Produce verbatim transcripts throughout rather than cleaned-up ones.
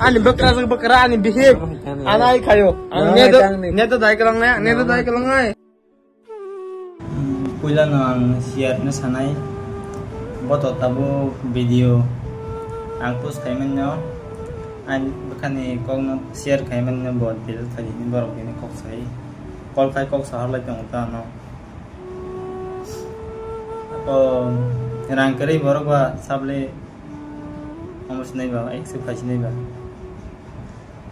Ani bwkrajak bwkra ani bihik. Ano hai khayo. Ang nedo nedo dai kwlangnai, nedo dai kwlangnai. Puila no ang share no sanai. Boto tabuk video ang post khaimani no. Ani bwkhani kok no share khaimani no bo delete khaidi ni borok bini kok sai. Call khai kok sahar lai tongo ta ano. Ako rang kwrwi borok ba sabli omo sinai ba, ek se khai sinai ba.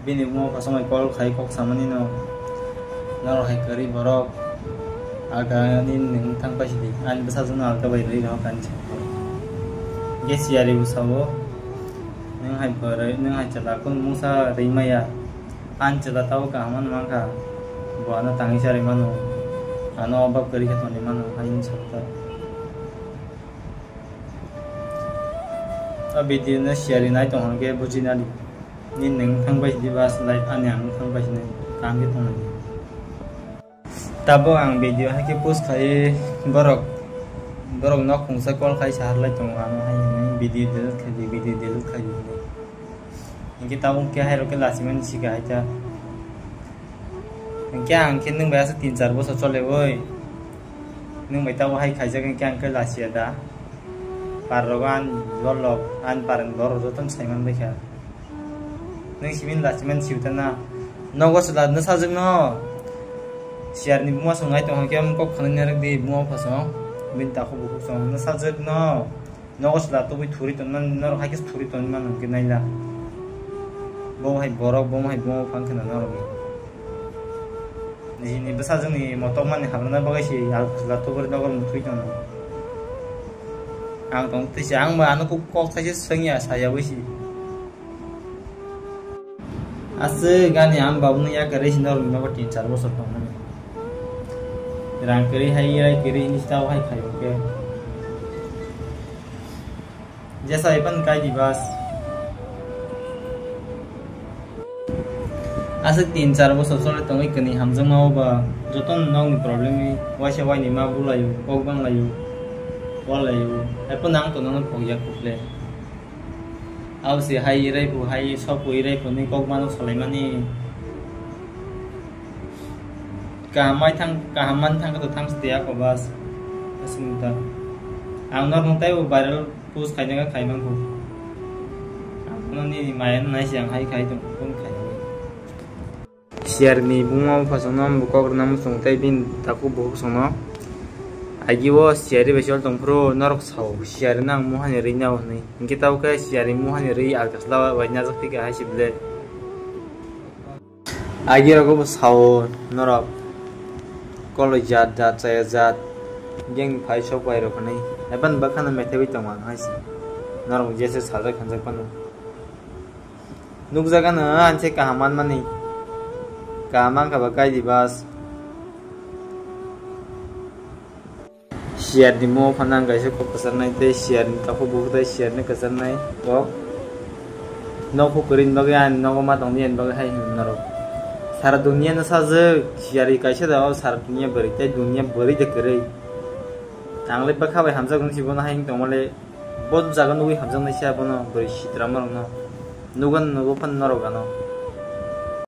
Bini omo kasomai call khai kok samani no. Norok hai kwrwi borok. Alka ni nwng thang paisidi. Ani bwsajwk no alka bai rwi rok ani sakhe. Ge siyari bwsao. Nwng hai bwrwi, nwng hai chwla kung mungsa rwi maya. Ani chwla tabo kaham wngkha. Bo ano tangwi charwi mano. Ano obab kwrwi khe tonwi mano, haini sakha. O video no siyari nai tong hwnkhe bujinani. Ni nwng thang bai sidi bas life ani ang thang bai sini kaham khe tongnai. Tabuk ang video hai khe post khai borok, borok nok khungsa call khai sahar lai tongo ano hai hinwi video delete khai di, video delete khai di hinwi. Hinkhe tabuk khe hai rok khe lachimani sika hai ta. Hinkhe ang khe nwng bai aswk tin char bosor chole oi. Nwng bai tabuk hai khaijak hinkhe ang khe lachiya da. Par rok ani borok, ani par ni borok jotono saiman bai kha. Nwng simin lachiman siu ta na. Nogo chwla nwsajwk no. Siyar ni buma song nai tong khe kok khwnwi narwk di buma pha song. Bini takhuk bukhuk song nwsajwk no. Nogo chwla tubui thuri tongmani, norok hai khe thuri tongmani hwnkhe naila. Bo hai borok, bo hai buma phang khna norok ni. Nini bwsajwk ni motok mani hamrwna bagwi se al chwla tubui nogo muthwi tongo. Ang tong twi se, ang bo ano kok, kok saisa swngya, saya wi se. Aswk ani ang babuni yakarwi se norokni nogo tin char bosor tongmani. Rang kwrwi hai, rai kwrwi hini sitao hai khaio khe. Jesa ipan kai di bas. Aswk tin char bosor chole tongwi kwnwi hamjakma o ba. Jotono nokni problem ni waisa waini ma bulaio, kok banglaio, walaio. Hai phano ang tongnano phokya kukle. Abo se hai rai phu, hai sok phu, rai phu ni kok mano salaimani. Kaham mai thang, kaham man thang khe to thang ste ako bas. Aswk ta. Ang norok taibo viral post khaina khe khai mangkho. Ang no nini maya no nai se ang hai khai tong phone khai. Siyar ni buma bupha songno bo kok rwna muchung tei bini takhuk bukhuk songno. Agi o siyari bai chol tong phuru norok sao, siyari no ang muhani rwi nao hwnwi. Hinkhe tabuk khe siyari muhani rwi alkasla bai najak phikha hai se ble. Agi rogo bo sao norok koloi jat jat chaya jat geng phai sok bai rok hwnwi. Eban bwkhano methaiwi tongo ang hai se. Norok jese sajak khanjak phano. Nukjagano ang se kaham manmani. Kaham mankha ba kaidi bas. Siyar ni mo phano ang kaisa kok kwchaknai tei siyar ni takhuk bukhuk tei siyar ni kwchaknai kok. Nokho kwrwini bagwi ani nogo ma tongdi ani bagwi hai hwnwi norok. Sara dunia no sajwk siyari kaisa da o sara dunia bwrwi tei dunia bwrwi de kwrwi. Ang le bwkha bai hamjak wng si bono hai wng tongmale. Bo jaga nugwi hamjaknai se abono bwrwi sitra norokno. Nugan nugo phano norok ano.